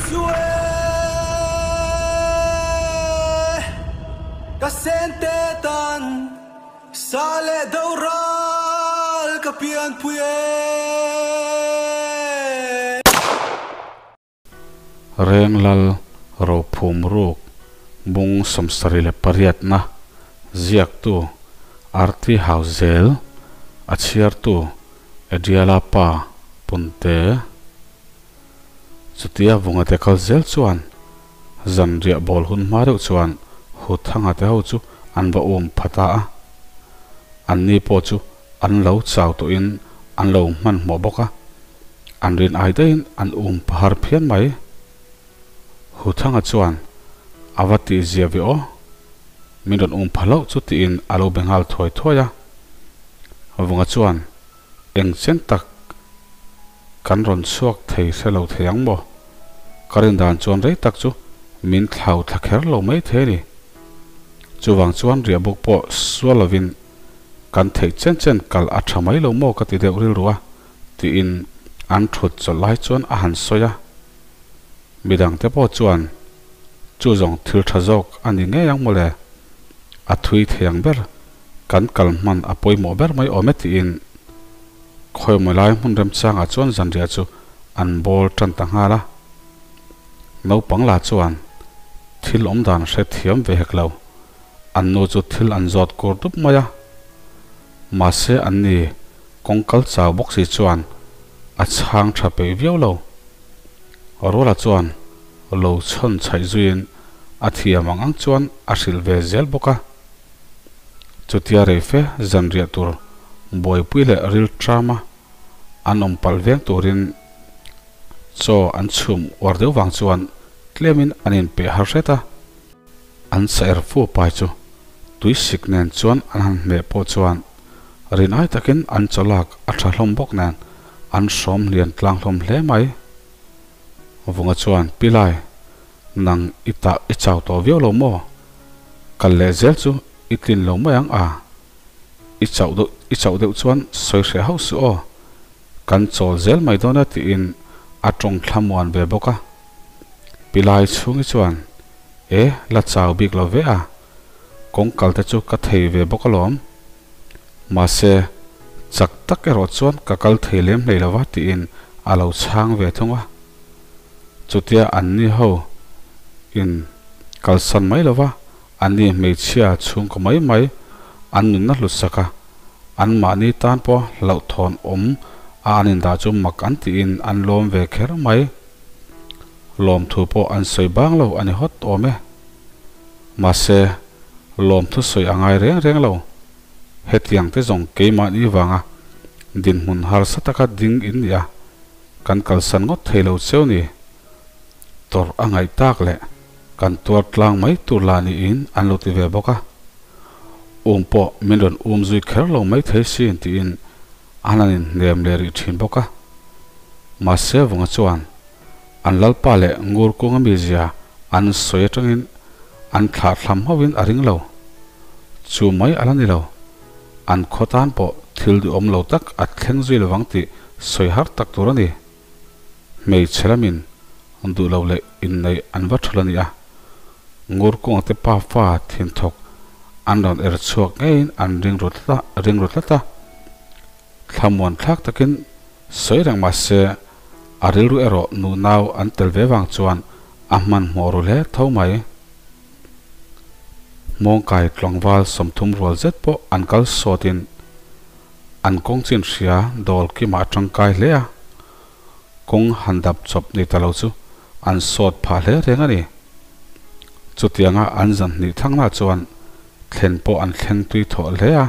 chu e ka sente tan sa leh do ral ka pianpui e. Renglal Rophum Ruk Bung 78na Ziaktu Arti Hauzel A chhiartu Ediala pa Punte Chutia vunga te kal zel chuan zanriah bawl hun hma deuh chuan Huthanga te ho chu an va um pha ta a. Anni pawh chu an lo chau tawhin an lo hmanhmawh bawk a, an rin ai daihin an um pha har phian mai. Huthanga chuan a va tih zia ve aw, min rawn um pha hlauh chu tiin a lo be nghal thuai thuai a. Vunga chuan Eng chen tak kan rawn chhuak thei hre lo thei ang maw? Ka rin dan chuan rei tak chu min thlau thla kher lo mai thei a ni. Chuvang chuan riahbuk pawh sual lovin kan theih chen chen kal a tha mai lo maw ka ti deuh rilru a, tiin an thut chawlh lai chuan a han sawi a. Midangte pawh chuan chu zawng thil tha zawk a ni ngei ang mawle, a thui thei ang ber Kan kal hman a pawimawh ber mai awm e tiin khawimawi lai hmun remchangah chuan zanriah chu an bawl tan ta nghal a. Naupang la chuan thil awm dan hre thiam ve hek lo, an nu chu thil an zawt kur dup mai a. Mahse an ni kawngkal chau bawk si chuan a chhang tha peih viau lo. Ruala chuan lo chhawn chhaih zuiin a thiam ang ang chuan a hrilh ve zel bawk a. Chutia reife zanriah tur buaipui leh ril ṭama an awm palh veng turin chaw an chhum uar deuh vang chuan tlemin an inpeh har hret a. An sa er fu pai chu tui sik nen chuan an han hmeh pawh chuan rin ai takin an chaw lak a ṭha hlawm bawk nen an hrawm lian tlang hlawm hle mai. Vunga chuan, Pilai, nang i tah i chau tawh viau lo maw? Kal leh zel chu i tlin lo mai ang a, i chauh deuh i chauh deuh chuan sawi hreh hauh suh aw, kan chawl zel mai dawn a tiin a tawng thlamuan ve bawk a. Pilai chhungi chuan, E, la chau bik lo ve a, kawng kal te chu ka thei ve bawk alawm. Mahse, chak tak erawh chuan ka kal thei lem hlei lo va tiin a lo chhang ve thung a. Chutia anni ho in kalsan mai lo va, anni hmeichhia chhungkaw mai mai an nunna hlutsak a, anmahni tan pawh hlauhthawn awm a an indah chu mak an tiin an lawm ve kher mai. Lawmthu pawh an sawi bang lo a ni hawt awm e. Mahse, lawmthu sawi a ngai reng reng lo. Hetiang te zawng keimahni vanga dinhmun harsa taka ding in ni a, kan kalsan ngawt thei lo cheu ni. Tawrh a ngaih tak leh kan tuar tlang mai tur lah niin an lo ti ve bawk a. Um pawh min rawn um zui kher lo mai thei sin tiin an han inhnem leh rih thin bawk a. Mahse Vunga chuan an lalpa leh ngur kunga mizia an sawi atangin an thlah thlam hauhin a ring lo. Chu mai a la ni lo. An khaw tan pawh thil duhawm lo tak a thleng zui lovang tih sawi har tak tur a ni. Hmeichhe lamin duh lo leh inneih an va thul a ni a. Ngur kunga te pa fa thinthawk an rawn er chhuak ngeiin an ring ru tlat a, ring ru tlat a. Thlamuan thlak takin sawi reng mah se a rilru erawh nunau an tel ve vang chuan a hmanhmawh ru hle tho mai. Hmawngkai tlangval 30 rual zet pawh an kal sawtin an kawng chin hria dawl kimah a tangkai hle a, kawng han dap chawp ni ta lo chu an sawt phah hle reng a ni. Chutianga an zan hnih thangna chuan thlen pawh an thleng tui thawh hle a,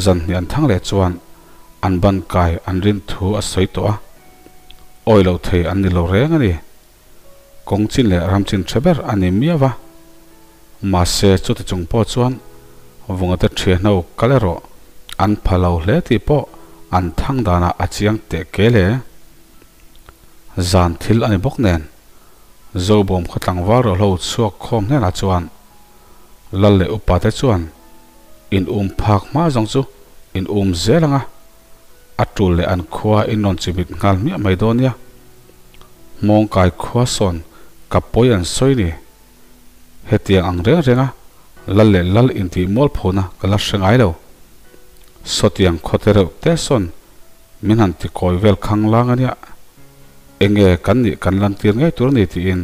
zan hnih an thang leh chuan an ban kai an rin thu a sawi tawh a, awi loh thei an ni lo reng a ni. Kawng chin leh ram chin tha ber a ni miau a. Mahse, chuti chung pawh chuan Vungate thianho kal erawh an pha lo hle tih pawh an thang danah a chiang teh kel e. Zan thil a ni bawk nen, Zobawm khaw tlangval rawhlo chhuak khawm hnenah chuan Lal leh upate chuan in um phak hma zawng chu in um zel ang a, a tul leh an khua in rawn chimit nghal hmiah mai dawn nia. Mawngkai khua sawn ka pawi an sawi ni. Hetiang ang reng renga lal leh lal intih mualphona ka la hre ngai lo. Sawtiang khawte reuh te sawn min han ti kawi vel khang lang a nia. Enge kan nih kan lantir ngei tur a ni tiin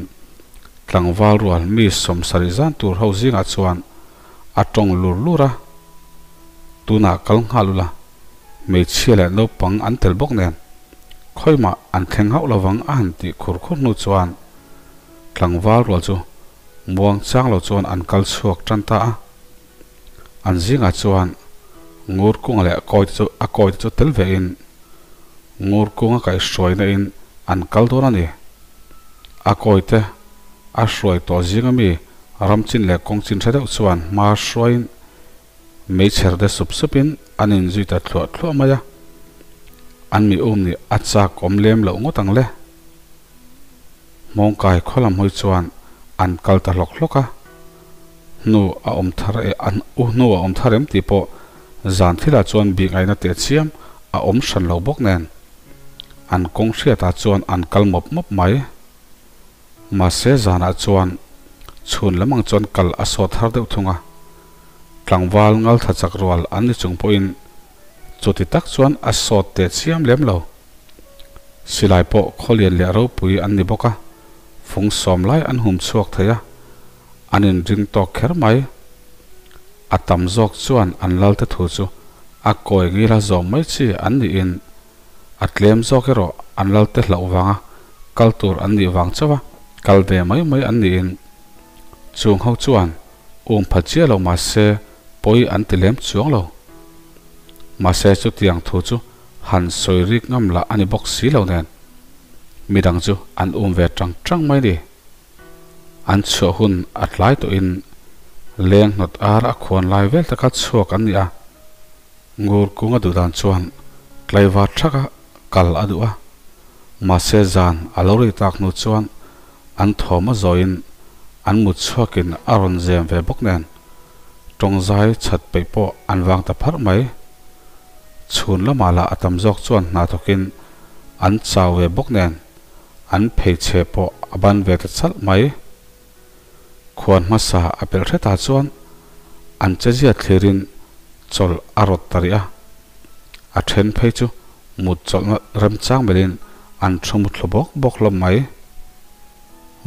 tlangval rual mi sawmsarih zan tur ho zingah chuan a tawng lur lur a. Tunah kal nghal ula, hmeichhia leh naupang an tel bawk nen khawimah an thleng hauh lovang a han tih khur khur hnu chuan tlangval rual chu muang chang lo chuan an kal chhuak tan ta a. An zingah chuan ngur kunga leh kawi te chu a kawi te chu tel ve in ngur kunga kaihhruaina in an kal dawn a ni. A kawi te a hruai tawh zinga mi ram chin leh kawng chin hre deuh chuan hma hruaiin meichher te sup supin an inzui ta thluah thluah mai a. An mi um nih a chak awm lem loh ngawt ang le. Hmawngkai khaw lam hawi chuan an kal ta hlawk hlawk a. Hnu a awm thar e an u hnu a awm thar em tih pawh zan thilah chuan bik ngaihna teh chiam a awm hran lo bawk nen an kawng hriatah chuan an kal mawp mawp mai. Mahse zanah chuan chhun lam ang chuan kal a sawt har deuh thung a. Tlangval ngal tha chak rual an ni chung pawhin chuti tak chuan a sawt teh chiam lem lo. Silai pawh khawlian leh ropui an ni bawk a, fung sawm lai an hum chhuak thei a, an inring tawk kher mai. A tam zawk chuan an lalte thu chu a kawi ngila zawm mai chi an niin a tlem zawk erawh an lalte hlauh vanga kal tur an nih vang chauh a kal ve mai mai an niin chung ho chuan um pha chiah lo mahse pawi an ti lem chuang lo. Mahse chutiang thu chu han sawi rik ngam lah a ni bawk si lo nen midang chu an um ve tang tang mai ni. An chhuah hun a tlai tawhin leng hnawt ar a khuan lai vel taka chhuak an ni a. Ngur kunga duh dan chuan tlaivar thaka kal a duh a, mahse zan a lo rei tak hnu chuan an thawm a zawiin an mut chhuakin a rawn zem ve bawk nen tawngzai chhat peih pawh an vang ta pharh mai. Chhun lamah lah a tam zawk chuan hna thawkin an chau ve bawk nen an pheichhe pawh a ban ve ta chalh mai. Khuan hmasa a pelh hretah chuan an chezia thlirin chawlh a rawt ta rih a. A then phei chu mut chawlhna remchang belin an thu mu thlu bawk bawk hlawm mai.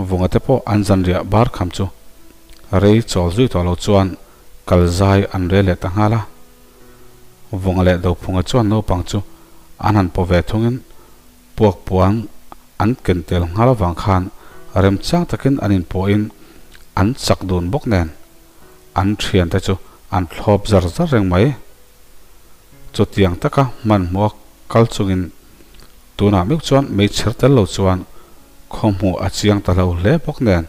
Vunga te pawh an zanriah bar kham chu rei chawl zui tawh lo chuan kal zai an rel leh ta nghal a. Vunga leh Dophunga chuan naupang chu an han paw ve thungin Puak puan an ken tel nghal avang khan remchang takin an inpawhin an chak dun bawk nen an thiante chu an thlawp zar zar reng mai. Chutiang taka hmanhmawh kal chungin tunah meuh chuan meichher tel lo chuan khawhmuh a chiang ta lo hle bawk nen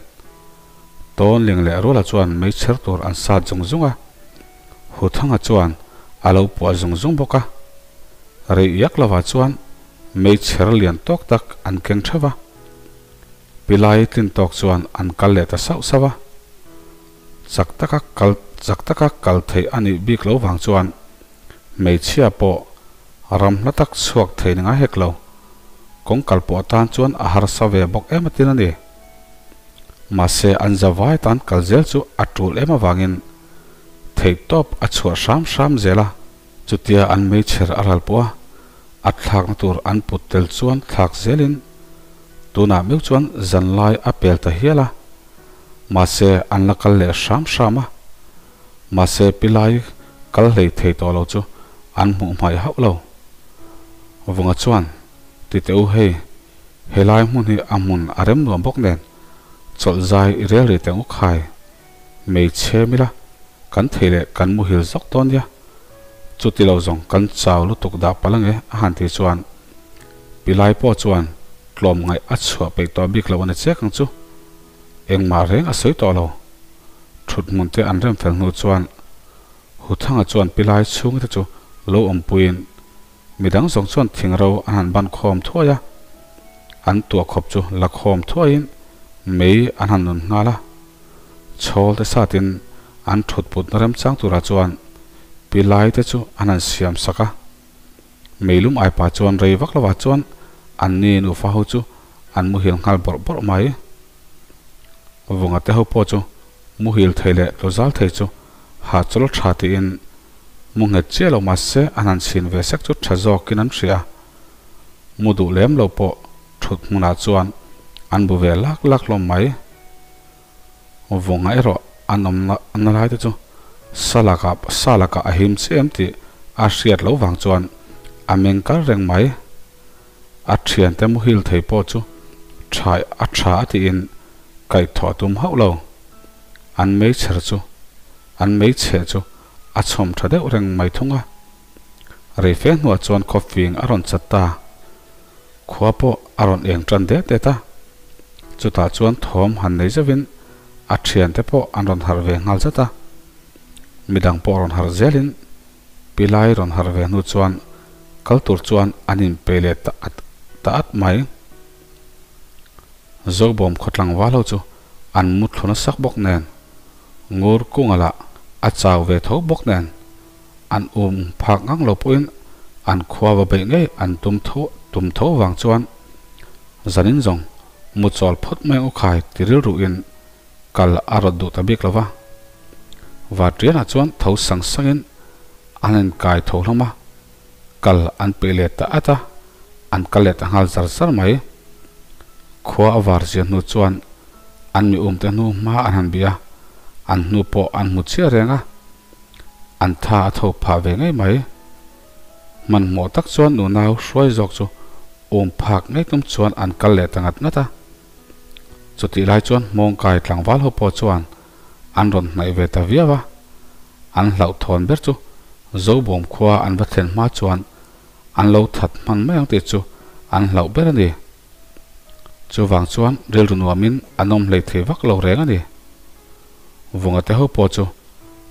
Tawnling leh Ruala chuan meichher tur an sat zung zung a. Huthanga chuan a lo puah zung zung bawk a. Rei iak lovah chuan meichher lian tawk tak an keng theuh a. Pilai tlin tawk chuan an kal leh ta sauh sauh a. Chak taka kal chak taka kal theih a nih bik lo vang chuan hmeichhia pawh ram hla tak chhuak thei ni ngai hek lo. Kawng kal pawh atan chuan a harsa ve bawk em atin a ni. Mahse an zavai tan kal zel chu a tul em avangin Theihtawp a chhuah hram hram zel a, chutia an meichher a ral pawh a, a thlakna tur an put tel chuan thlak zelin tunah meuh chuan zanlai a pel ta hial a, mahse an la kal leh hram hram a, mahse pilai kal hlei thei tawh lo chu an hmuh hmaih hauh lo. Vunga chuan, Ti teh u hei, helai hmun hi a hmun a rem nuam bawk nen chawlh zai i rel rih teh ngawk khai. Hmeichhe mila kan thei leh kan muhil zawk dawn nia, chuti lo zawng kan chau lutuk dah palh ange a han ti chuan Pilai pawh chuan tlawm ngaih a chhuah peih tawh bik loh a ni chek ang chu. Engmah reng a sawi tawh lo. Thut hmun te an rem fel hnu chuan Huthanga chuan Pilai chhungte chu lo awmpuiin midang zawng chuan thingro an han ban khawm thuai a, an tuah khawp chu la khawm thuaiin mei an han nun nghal a. Chhawl te satin an thut putna remchang turah chuan pilai te chu an han siam sak a. Meilum aipa chuan rei vak lovah chuan an ni nufa ho chu an muhil nghal bawrh bawrh mai. Vunga te ho pawh chu muhil thei leh tlawzal thei chu hahchawl tha tiin mu nghet chiah lo mahse an han chhin ve sek chu tha zawkin an hria. Mu duh lem lo pawh thut hmunah chuan an bu ve lak lak hlawm mai. Vunga erawh an awmna na lai te chu sa lakah sa lakah a him chiah em tih a hriat loh vang chuan a meng kal reng mai. A thiante muhil thei pawh chu tha a tha a tiin kaihthawh a tum hauh lo. An meichher chu an meichheh chu a chhawm tha deuh reng mai thung a. Rei fe hnuah chuan khawfing a rawn chat ta. Khua pawh a rawn eng tan det det a. Chutah chuan thawm han nei zeuhin a thiante pawh an rawn harh ve nghal zat a. Midang pawh rawn harh zelin Pilai rawn harh ve hnu chuan kal tur chuan an inpei leh ta at ta at mai. Zobawm khawtlangval ho chu an mu thlu nasak bawk nen, ngur kunga lah a chau ve tho bawk nen, an um phak ngang lo pawhin an khua va beih ngei an tum tho tum tho vang chuan zanin zawng mu chawl phawt mai ang u khai ti rilruin kal a rawt duh ta bik lo va. Vatrianah chuan tho sang sangin an inkai tho hlawm a, kal an peih leh ta at a, an kal leh ta nghal zar zar mai. Khua a var zia hnu chuan an mi umte hnu hma an han bih a, an hnu pawh an hmu chiah reng a, an tha a tho phah ve ngei mai. Hmanhmawh tak chuan nunau hruai zawk chu um phak ngei tum chuan an kal leh ta ngat ngat a. Chutih lai chuan Hmawngkai tlangval ho pawh chuan an rawn hnaih ve ta viau a, an hlauhthawn ber chu Zobawm khua an va thlen hma chuan an lo that hman mai ang tih chu an hlauh ber a ni. Chuvang chuan rilru nuamin an awm hlei thei vak lo reng a ni. Vunga te ho pawh chu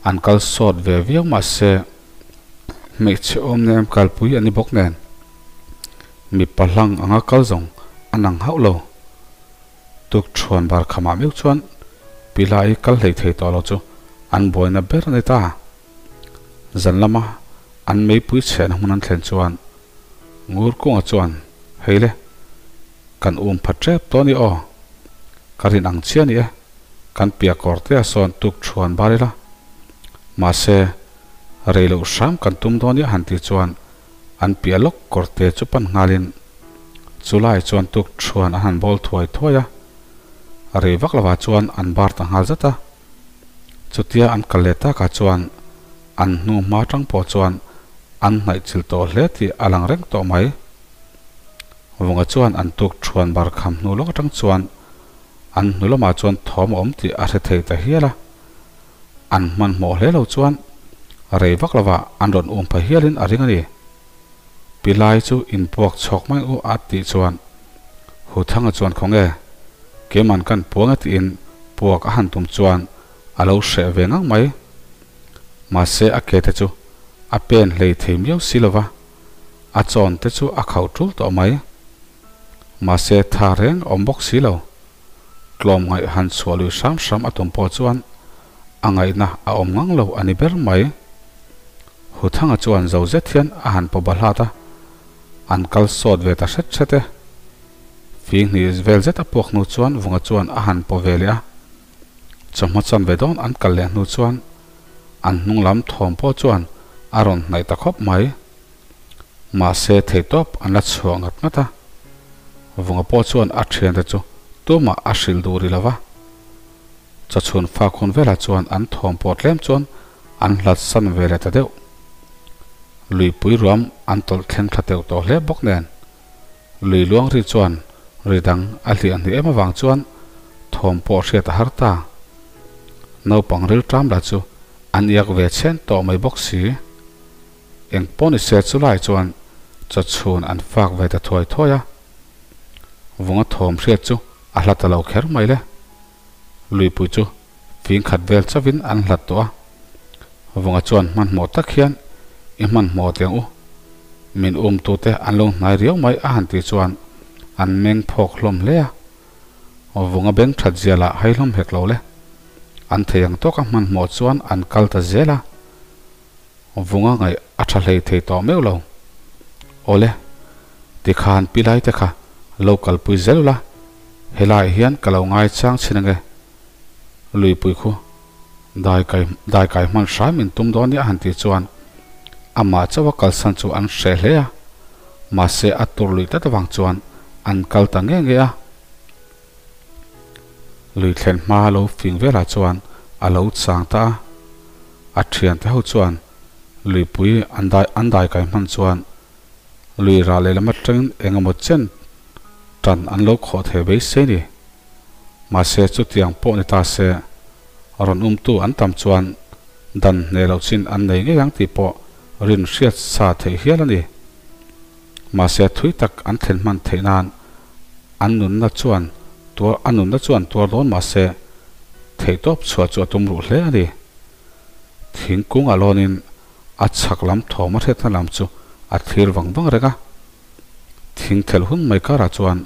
an kal sawt ve viau mahse hmeichhe awm nem kalpui a ni bawk nen mipa hlang anga kal zawng a nang hauh lo. Tuk thuan bar khamah meuh chuan Pilai kal hlei thei tawh lo chu an buaina ber a ni ta. Zan lama an meipui chhehna hmun an thlen chuan Ngur kunga chuan, Hei le, kan um pha tep tawh a ni aw. Ka rin ang chiah a ni e, kan piah kawr te a sawn tuk thuan bar ila. Mahse, rei loh hram kan tum dawn i a han tih chuan an piah lawk kawr te chu pan nghalin chulai chuan tuk thuan an han bawl thuai thuai a, rei vak lovah chuan an bar ta nghal zat a. Chutia an kal leh takah chuan an hnu hma tang pawh chuan an hnaih chilh tawh hle tih a lang reng tawh mai. Vunga chuan an tuk thuan bar kham hnu lawk atang chuan an hnu lamah chuan thawm a awm tih a hre thei ta hial a. An hmanhmawh hle lo chuan rei vak lovah an rawn um pha hialin a ring a ni. Pi Lai chu inpuak chhawk mai u a tih chuan Huthanga chuan khawnge keiman kan puang e tiin puak a han tum chuan a lo hreh ve ngang mai. Mahse a ke te chu a pen hlei thei miau si lova, a chawn te chu a khauh tul tawh mai. Mahse tha reng a awm bawk si lo. Tlawmngaih han chhuah lui hram hram a tum pawh chuan a ngaihna a awm ngang lo a ni ber mai. Huthanga chuan zo zet hian a han paw bahlat a, an kal sawt ve ta hret hret e. Fing hnih vel zet a puak hnu chuan Vunga chuan a han paw ve leh a. Chawhma chan ve dawn an kal leh hnu chuan an hnung lam thawm pawh chuan a rawn hnaih ta khawp mai. Mahse theihtawp an la chhuah ngat ngat a. Vunga pawh chuan a thiante chu tumah a hrilh duh rih lo va. Chawchhun fak hun velah chuan an thawm pawh tlem chuan an hlat san ve leh ta deuh. Luipui ruam an tawlh thleng thla teuh tawh hle bawk nen lui luang ri chuan ri dang a hliah hnih em avang chuan thawm pawh hriat a har ta. Naupang rilṭam lah chu an iak ve chhen tawh mai bawk si. Eng pawh ni se chulai chuan chawchhun an fak ve ta thuai thuai a. Vunga thawm hriat chu a hla ta lo kher mai le. Luipui chu fing khat vel chauhin an hlat tawh a. Vunga chuan hmanhmawh tak hian i hmanhmawh teng u. Min umtute an lo hnai riau mai a han tih chuan an meng phawk hlawm hle a. Vunga beng that zia lah hai hlawm hek lo le. An thei ang tawka hmanhmawh chuan an kal ta zel a. Vunga ngaih a tha hlei thei tawh meuh lo. Awle, tikhan pi lai te kha lo kalpui zel ula. Helaiah hian ka lo ngaichang chhin ange. Luipui khu dai kai dai kai hman hram in tum dawn nia a han tih chuan amah chauh a kalsan chu an hreh hle a, mahse a tur lui tlat avang chuan an kal ta nge nge a. Lui thlen hma lo fing velah chuan a lo chang ta a, a thiante ho chuan luipui an dai an dai kai hman chuan lui rah lehlam atangin eng emaw chen tan an lo khawh thei beisei ni. Mahse chutiang pawh ni ta se, rawn umtu an tam chuan dan hneh loh chin an nei ngei ang tih pawh rin hriat sa theih hial a ni. Mahse thui tak an thlen hman theih nan an nunna chuan tuar a nunna chuan tuar dawn mahse theihtawp chhuah chu a tum ruh hle a ni. Thingkung a lawnin a chhak lam thawm a hriatna lam chu a thlir vang vang reng a. Thing thelh hun mai karah chuan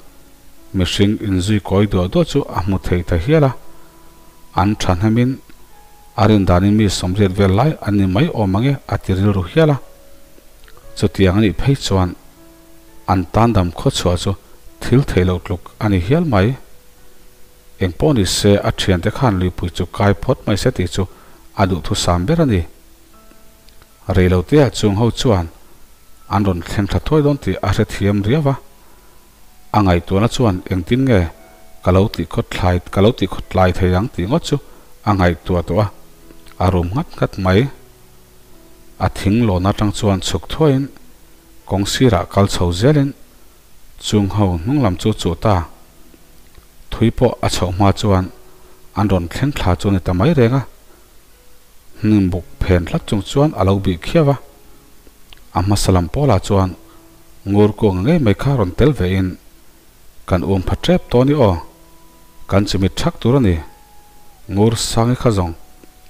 mihring inzui kawi duah duah chu a hmu thei ta hial a, an thahnemin a rin danin mi sawmriat vel lai an ni mai awm ang e a ti rilru hial a. Chutiang a nih phei chuan an tan dam khawchhuah chu thil theih loh tluk a ni hial mai. Engpawh ni se a thiante khan luipui chu kai phawt mai se tih chu a duhthusam ber a ni. Reiloteah chung ho chuan an rawn thleng tha thuai dawn tih a hrethiam riau a, a ngaihtuahna chuan engtin nge ka lo tih khawt thlai ka lo tih khawt tlai thei ang tih ngawt chu a ngaihtuah tawh a, a rum nghat nghat mai. A thing lawn atang chuan chhuk thuaiin kawng sirah kal chho zelin chung ho hnung lam chu chuh ta. Thui pawh a chhoh hma chuan an rawn thleng thla chu a ni ta mai reng a. Hnim buk phen tlat chung chuan a lo bih khiau a, a hmasa lam pawlah chuan ngur kuang ngei mai kha rawn tel ve in kan um pha tep tawh a ni aw, kan chimit thak tur a ni. Ngur sangi kha zawng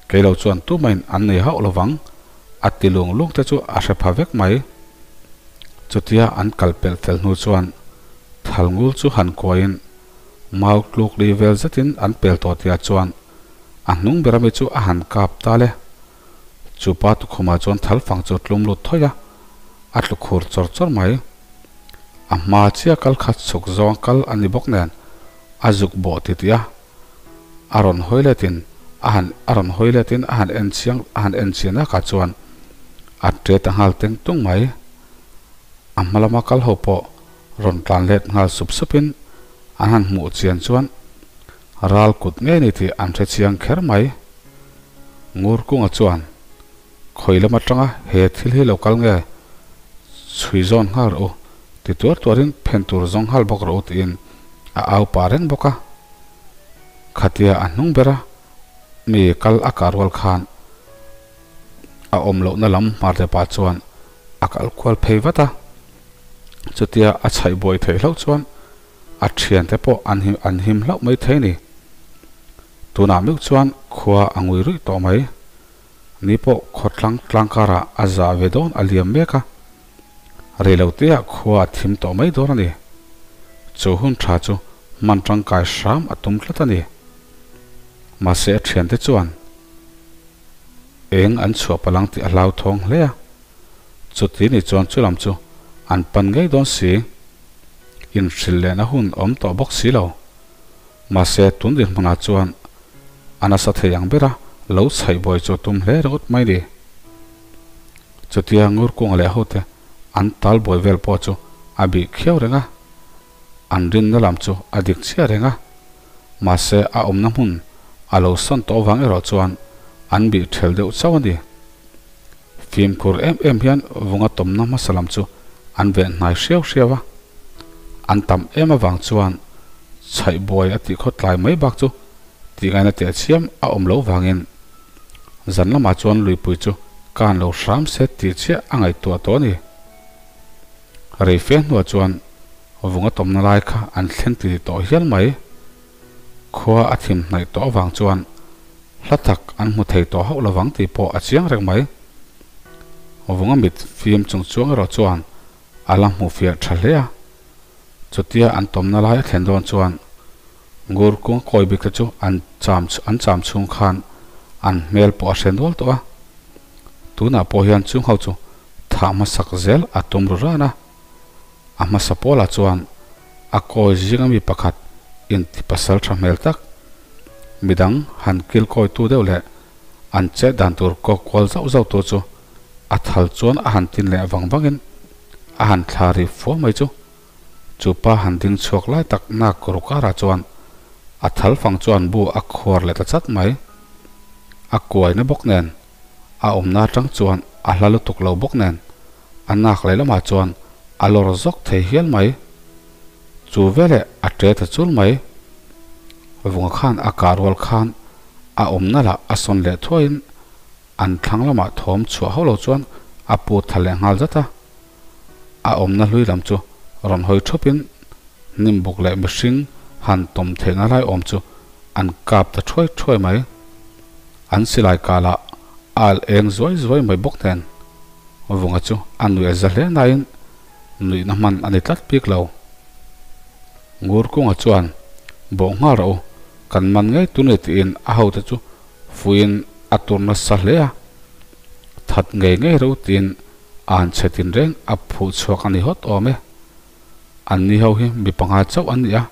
kei lo chuan tumahin an nei hauh lovang a ti lung lung te chu a hre pha vek mai. Chutia an kal pelh fel hnu chuan thal ngul chu han kuaiin mau tluk li vel zetin an pel tawh tihah chuan A hnung ber ami chu a han kap ta le. Chu pa tukhumah chuan thal fang chu a tlum lut thawih a, a tlu khur chawr chawr mai. A hma chiah kal khat chhuk zawng kal a ni bawk nen a zuk bawh ti tih a, a rawn hawi letin a han a rawn hawi letin a han en chiang a han en chian akah chuan a ṭe ta nghal teng tung mai. A hma lama kal ho pawh rawn tlan let nghal sup supin an han hmuh chian chuan Ral kut ngei ni tih an hre chiang kher mai. Ngur kunga chuan, Khawi lam atanga he thil hi lo kal nge? Chhui zawn nghal rawh u, ti tuar tuarin phen tur zawng nghal bawk rawh u tiin a au pah reng bawk a. Khatia a hnung bera mi kal a kah rual khan a awm lohna lam hmar pah chuan a kal kual phei vat a. Chutia a chhaih buai theih hlauh chuan A thiante pawh an him an him hlauh mai thei ni. Tunah meuh chuan khua a ngui ruih tawh mai. Ni pawh khawtlang tlangkarah a zah ve dawn a liam mek a. Reiloteah khua a thim tawh mai dawn a ni. Chu hun tha chu hman tangkai hram a tum tlat a ni. Mahse a thiante chuan eng an chhuah palang tih a hlauthawng hle a. Chuti ni chuan chulam chu an pan ngei dawn si. Inhrilh lehna hun awm tawh bawk si lo. Mahse tun dinhmunah chuan a nasa thei ang bera lo chhaih buai chu a tum hle ringawt mai ni. Chutia ngur kunga leh hote an tal buai vel pawh chu a bih khiau reng a, an rinna lam chu a dik chiah reng a. Mahse a awmna hmun a lo sawn tawh vang erawh chuan an bih ṭhel deuh chauh a ni. Fimkhur em em hian vunga tawmna hmasa lam chu an veh hnai hriau hriau a, an tam em avang chuan chhaih buai a tih khawtlai mai bak chu tih ngaihna teh chiam a awm loh vangin zan lamah chuan luipui chu kan lo hram se tih chiah a ngaihtuah tawh a ni. Rei fe hnuah chuan vunga tawmna lai kha an thleng ti tawh hial mai. Khua a thim hnaih tawh avang chuan hla tak an hmu thei tawh hauh lovang tih pawh a chiang reng mai. Vunga mit fim chung chuang erawh chuan a la hmu fiah tha hle a. Chutia an tawmna lai a thlen dawn chuan ngur kung kawi bik te chu an cham an cham chhung khan an hmel pawh a hre nual tawh a. Tunah pawh hian chung ho chu thah hmasak zel a tum ru ran a. A hmasa pawlah chuan a kawi zing ami pakhat Inti pasal tha hmel tak, midang han kilkawi tu deuh leh an chet dan tur kawk kual zauh zauh tu chu a thal chuan a han tin leh vang vangin a han thla ri fua mai chu. Chu pa han ding chhuak lai tak nak rukarah chuan a thal fang chuan bu a khuar leh ta chat mai. A kuaina bawk nen a awmna atang chuan a hla lutuk lo bawk nen a nak lehlamah chuan a lawr zawk thei hial mai. Chu veleh a ṭe ta chul mai. Vunga khan a kah rual khan a awmna lah a sawn leh thuaiin an thlang lamah thawm chhuah hauh lo chuan a put tha leh nghal zat a. A awmna hlui lam chu rawn hawi thupin hnimbuk leh mihring han tawm theihna lai awm chu an kap ta thuai thuai mai. An silai kalah a alh eng zuai zuai mai bawk nen Vunga chu a nuih a za hle nain nuihna hman a ni tlat bik lo. Ngurkunga chuan, Bawh nghal rawh u, kan man ngei tur ni tiin a hote chu fuiin a tur nasa hle a. That ngei ngei rawh u tiin an chhe tinreng a phuh chhuak a ni hawt awm e. Anni ho hi mi panga chauh an ni a,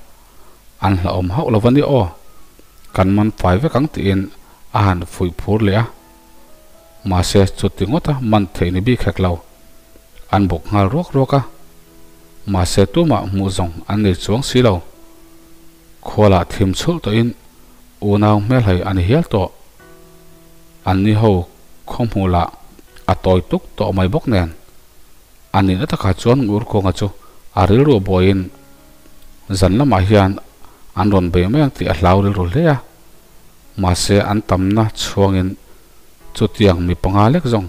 an hlauhawm hauh lo va ni aw, kan man fai vek ang tiin a han fuih phur leh a. Mahse chuti ngawta man theih ni bik hek lo. An bawk nghal ruak ruak a. Mahse tumah hmuh zawng an nei chuang si lo. Khualah thim chhulh tawhin unau hmelhai a ni hial tawh. Anni ho khaw hmuh lah a tawi tuk tawh mai bawk nen. A nihna takah chuan Ngurkawnga chu a rilru buaiin zan lamah hian an rawn bei mai ang tih a hlau rilru hle a. Mahse an tamna chhuangin chutiang mi panga lek zawng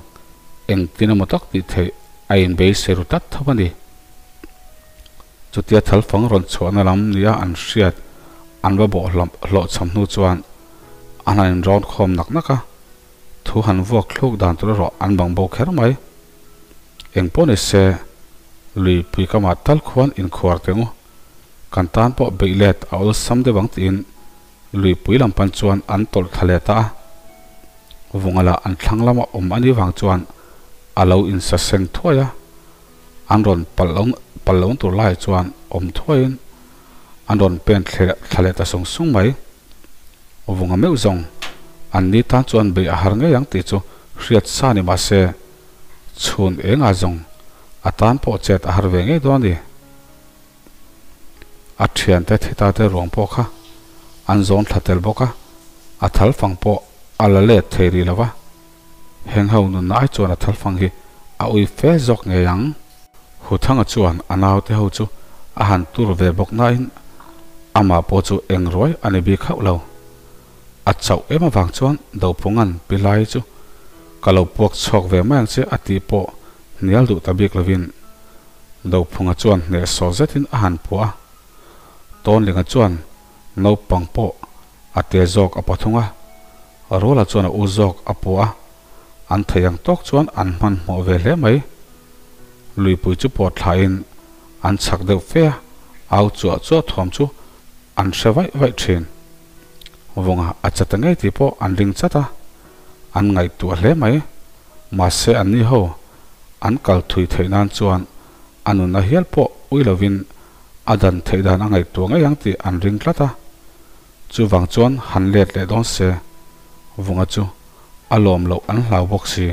engtin emaw tak tih theih a inbeisei ru tlat tho a ni. Chutia thalfang rawn chhuahna lam nia an hriat an va bawh hlawhchham hnu chuan an han inrawn khawm nak nak a, thu han vuak thluk dan tur erawh an bang bo kher mai. Eng pawh ni se, lui pui kamah tal khuan inkhuar teh ngu, kan tan pawh beih let a awlsam deuh ang tiin Luipui lam pan chuan an tawlh thla leh ta a, Vunga lah an thlang lama awm a nih vang chuan a lo insa seng thuai a, an rawn palh lo tur laiah chuan awm thuaiin an rawn pen thla leh ta sung sung mai. Vunga meuh zawng an ni tan chuan beih a har ngei ang tih chu hriat sa ni mah se chhun engah zawng a tan pawh chet a har ve ngei dawn a ni. A thiante thita te ruang pawh kha an zawn thla tel bawk a, a thal fang pawh a la let thei rih lo va. Heng ho nunna ai chuan a thal fang hi a ui fe zawk ngei ang. Huthanga chuan a naute ho chu a han tur ve bawk nain amah pawh chu eng ruai a ni bik hauh lo. A chauh em avang chuan Dophunga'n pi lai chu ka lo puak chhuak ve mai ang che a tih pawh hnial duh ta bik lovin Dophunga chuan hnehsawh zetin a han puah a, Tawnlinga chuan naupang pawh a te zawk a pathung a, Ruala chuan a u zawk a puah a, an thei ang tawk chuan an hmanhmawh ve hle mai. Luipui chu pawt thlain an chhak deuh fe a, au chuah chuah thuam chu an hre vaih vaih thin. Vunga a chat ta ngei tih pawh an ring chat a, an ngaihtuah hle mai. Mahse anni ho an kal thui theih nan chuan a nunna hial pawh ui lovin a dan theih dan a ngaihtuah ngei ang tih an ring tlat a. Chuvang chuan han let leh dawn se, Vunga chu a lawm loh an hlau bawk si.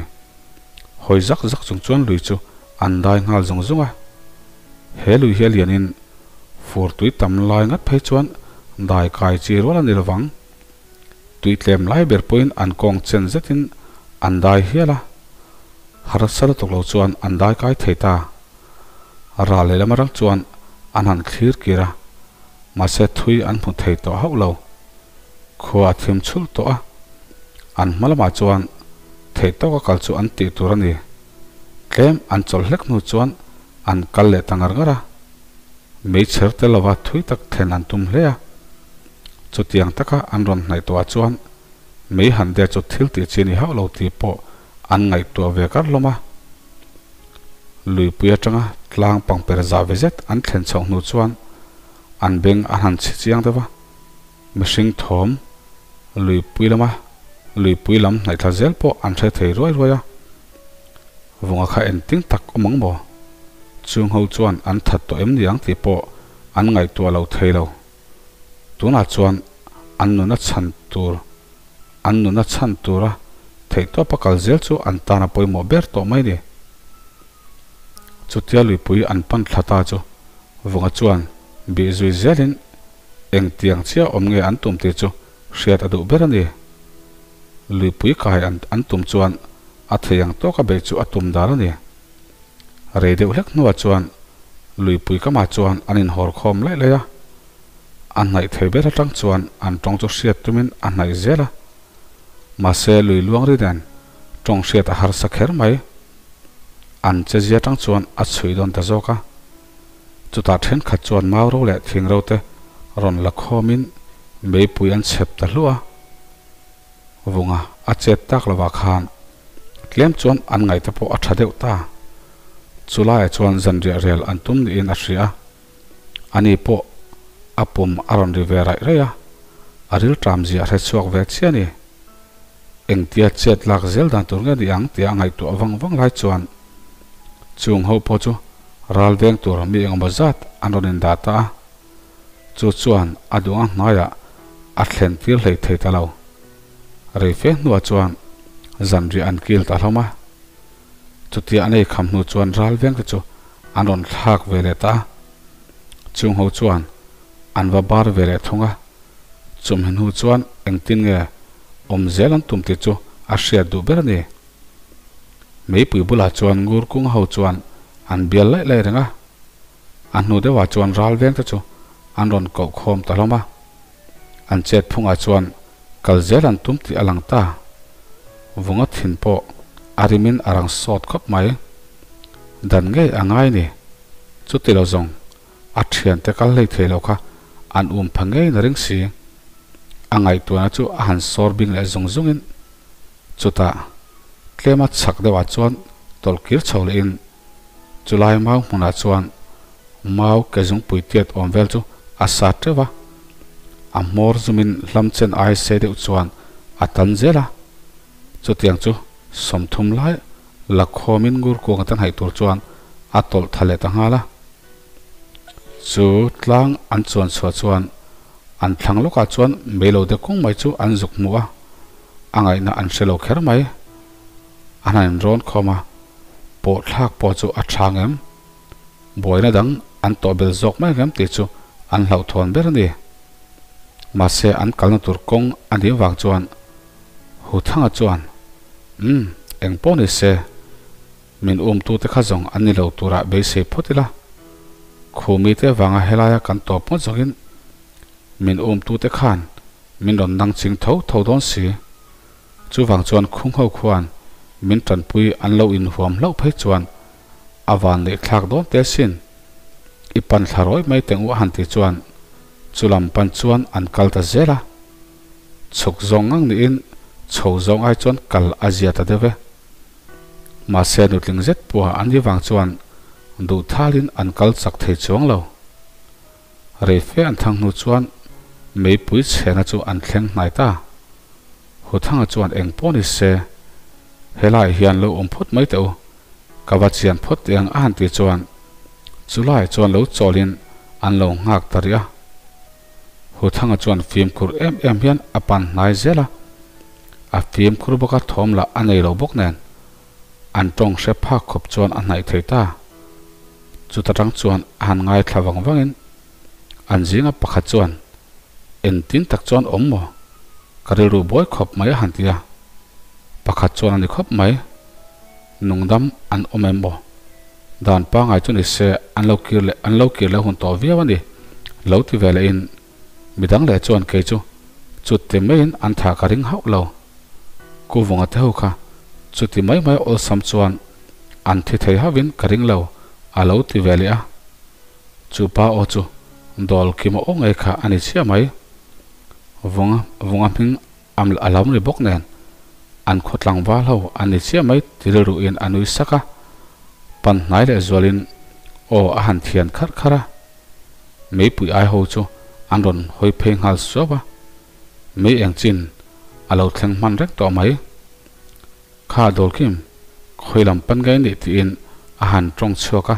Hawi zak zak chung chuan lui chu an dai nghal zung zung a. He lui hi a lianin fur tui tam lai ngat phei chuan dai kai chi rual a ni lovang. Tui tlem lai ber pawhin an kawng chen zetin an dai hial a, harsa lutuk lo chuan an dai kai thei ta. Ral lehlam atang chuan an han thlir kir a, mahse thui an hmu thei tawh hauh lo. Khua a thim chhulh tawh a, an hma lamah chuan theih tawka kal chu an tih tur a ni. Tlem an chawlh hlek hnu chuan an kal leh ta ngar ngar a. Meichher tel lova thui tak thlen an tum hle a. Chutiang taka an rawn hnaih tawhah chuan mei han der chu thil tih chi ni hauh lo tih pawh an ngaihtuah ve kar hlawm a. Luipui atanga tlang pangper zah ve zet an thlen chhoh hnu chuan an beng an han chhi chiang deuh a, mihring thawm luipui lama luipui lam hnaih thla zel pawh an hre thei ruai ruai a. Vunga kha engtin tak awm ang maw? Chung ho chuan an that tawh em ni ang tih pawh an ngaihtuah lo thei lo. Tunah chuan an nuna chhan tur an nuna chhan tura theihtawpa kal zel chu an tan a pawimawh ber tawh mai ni. Chutia luipui an pan thla ta chu Vunga chuan bih zui zelin engtiang chiah awm nge an tum tih chu hriat a duh ber a ni. Luipui kai an an tum chuan a thei ang tawka beih chu a tum dan a ni. Rei deuh hlek hnuah chuan luipui kamah chuan an inhawr khawm laih laih a, a hnaih thei ber atang chuan an tawng chu hriat tumin a hnaih zel a. Mahse lui luang ri nen tawng hriat a harsa kher mai. An che zia tang chuan a chhui dawn ta zawk a. Chutah thenkhat chuan mau ro leh thing ro te rawn la khawmin meipui an chhep ta hluah a. Vunga a chet tak lovah khan tlem chuan an ngaihte pawh a tha deuh ta. Chulaiah chuan zanriah rel an tum niin a hria a. Ani pawh a pum a rawn ri ve raih raih a, a rilṭam zia a hre chhuak ve chiah a ni. Engtia chet lak zel dan tur nge ni ang tia a ngaihtuah vang vang lai chuan chung ho pawh chu ral veng tur mi engemaw zat an rawn indah ta a, chu chuan a duh a hnaiah a thlen tir hlei thei ta lo. Rei fe hnuah chuan zanriah an kil ta hlawm a, chutia an ei kham hnu chuan ral veng te chu an rawn thlak ve leh ta a, chung ho chuan an va bar ve leh thung a. Chumhi hnu chuan engtin nge awm zel an tum tih chu a hriat duh ber a ni. Meipui bulah chuan ngur kung ho chuan an bial laih laih reng a, a hnu deuhah chuan ral veng te chu an rawn koh khawm ta hlawm a. An chet phungah chuan kal zel an tum tih a lang ta. Vunga thin pawh a rimin a rang sawt khawp mai. Dan ngei a ngai ni. Chuti lo zawng A thiante kal hlei thei lo kha an um pha ngei na ring si. A ngaihtuahna chu a han sawr bing leh zung zungin chutah tlema chhak deuhah chuan tawlh kir chho lehin chulai mau hmunah chuan mau ke zungpui tiat awm vel chu a sa teuh a. A hmawr zumin hlam chen ai sei deuh chuan a tan zel a. Chutiang chu 30 lai la khawmin ngur kuang atan haih tur chuan a tawlh tha leh ta nghal a. Chu tlang an chuan chhuah chuan an thlang lawkah chuan mei lo de kung mai chu an zuk hmu a, a ngaihna an hre lo kher mai. An han inrawn khawm a, pawh thlak pawh chu a tha ngem? Buaina dang an tawh bel zawk mai ngem tih chu an hlauhthawn ber a ni. Mahse an kalna tur kawng a nih avang chuan Huthanga chuan, Umm, eng pawh ni se, min umtute kha zawng an ni lo turah beisei phawt ila. Khumite avanga helaia kan tawp ngawt zawngin min umtute khan min rawn nang ching tho tho dawn si. Chuvang chuan khung ho khuan min tanpui an lo inhuam hlauh phei chuan a van neih thlak dawn te sin. I pan thla rawi mai teng u a han ti chuan chulam pan chuan an kal ta zel a. Chhuk zawng ngang niin chho zawng ai chuan kal a zia ta deuh e. Mahse nutling zet pawha an ni vang chuan duh thalin an kal chak thei chuang lo. Rei fe an thang hnu chuan meipui chhena chu an thleng hnai ta. Huthanga chuan eng pawh ni se, helaiah hian lo awm phawt mai teh u, ka va chian phawt teh ang a han tih chuan chulaiah chuan lo chawlhin an lo nghak ta rih a. Huthanga chuan fimkhur em em hian a pan hnai zel a, a fimkhur bawk a thawm lah a nei lo bawk nen an tawng hre phak khawp chuan a hnaih thei ta. Chuta tang chuan a han ngaithla vang vangin an zinga pakhat chuan engtin tak chuan awm maw? Ka rilru buai khawp mai a han ti a, pakhat chuan a ni khawp mai. Nungdam an awm em aw? Dan pangai chu ni se an lo kir leh an lo kir leh hun tawh viau a ni. Lo ti ve lehin midang leh chuan kei chu chuti maiin an thah ka ring hauh lo. Kuvunga te ho kha chuti mai mai awlsam chuan an thi thei hauhin ka ring lo a lo ti ve leh a. Chu pa aw chu dawl kim aw ngei kha a ni chiah mai. Vunga vunga hming Am a lo ni bawk nen an khaw tlangval ho an ni chiah mai ti rilruhin a nui sak a, pan hnai leh zualin aw a han thian kharh kharh a. Meipui ai ho chu an rawn hawi phei nghal suau a, mei eng chin a lo thleng hman reng tawh mai. Kha Dawlkim, khawi lam pan ngei nih tiin a han tawng chhuak a.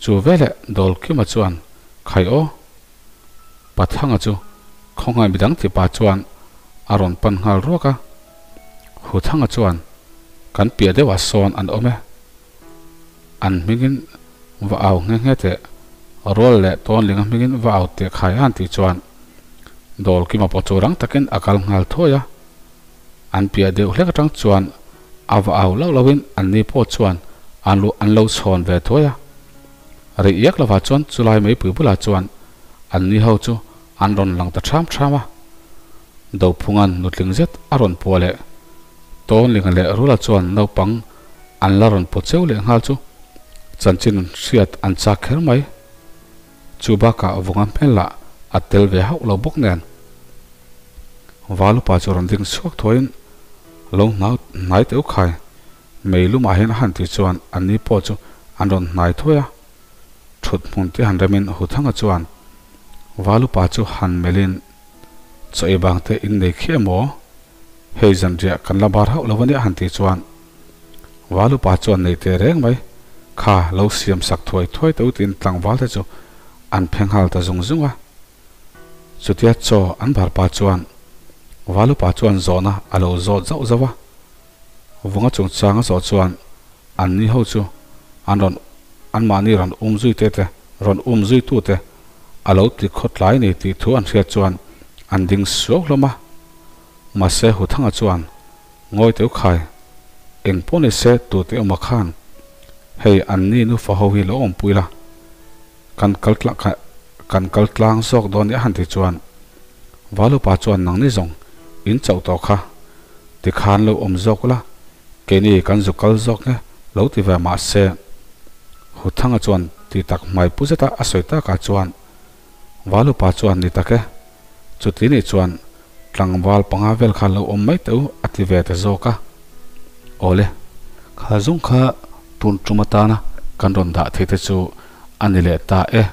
Chu veleh Dawlkima chuan, Khai aw, Pathanga chu. Khawngaih midang ti pa chuan a rawn pan nghal ruak a. Huthanga chuan, Kan piah deuhah sawn an awm e. An hmingin va au nghe nghe teh, Rual leh Tawnlinga hmingin va au teh khai an tih chuan Dawlkima pawh chu rang takin a kal nghal thuai a. An piah deuh hlek atang chuan a va au lauh lohin anni pawh chuan an lu an lo chhawn ve thuai a. Rih iak lovah chuan chulai meipui bulah chuan anni ho chu an rawn lang ta ṭham ṭham a. Dophunga'n nutling zet a rawn pua leh Tawnlinga leh Rula chuan naupang an la rawn paw cheu leh nghal chu chanchin hriat an chak kher mai. Chu bakah vunga hmel lah a tel ve hauh lo bawk nen. Valupa chu rawn ding chhuak thuaiin lo hnau hnai teuh khai. Mei lumah hian a han tih chuan anni pawh chu an rawn hnai thuai a. Thut hmun te han remin Huthanga chuan Valupa chu han melhin Chaw ei bang te in nei khi emaw? Hei zanriah kan la bar hauh lo a nia han tih chuan Valupa chuan nei teh reng mai kha lo siam sak thuai thuai teuh tiin tlangval te chu an phe nghal ta zung zung a. Chutia chaw an bar pa chuan Valupa chuan zawhna a lo zawt zauh zauh a. Vunga chungchang a zawh chuan anni ho chu an rawn anmahni rawn um zui te te rawn um zui tu te a lo ti khawtlai ni tih thu an hriat chuan an ding suau hlawm a. Mahse Huthanga chuan Ngawi teuh khai, eng pawh ni se tute awma khan hei anni nufa ho hi lo awmpui la, kan kal kan kal tlang zawk dawn nia han ti chuan Valupa chuan nangni zawng in chauh tawh kha tikhan lo awm zawk la, keini kan zu kal zawk nge lo ti ve mahse Huthanga chuan ti tak hmai pu zeta a sawi takah chuan Valupa chuan ni tak e, chuti nih chuan Tlangval panga vel kha lo awm mai teh u a ti ve ta zawk a. Awle, kha zung kha tun tum atana kan rawn dah thei te chu a ni leh ta e.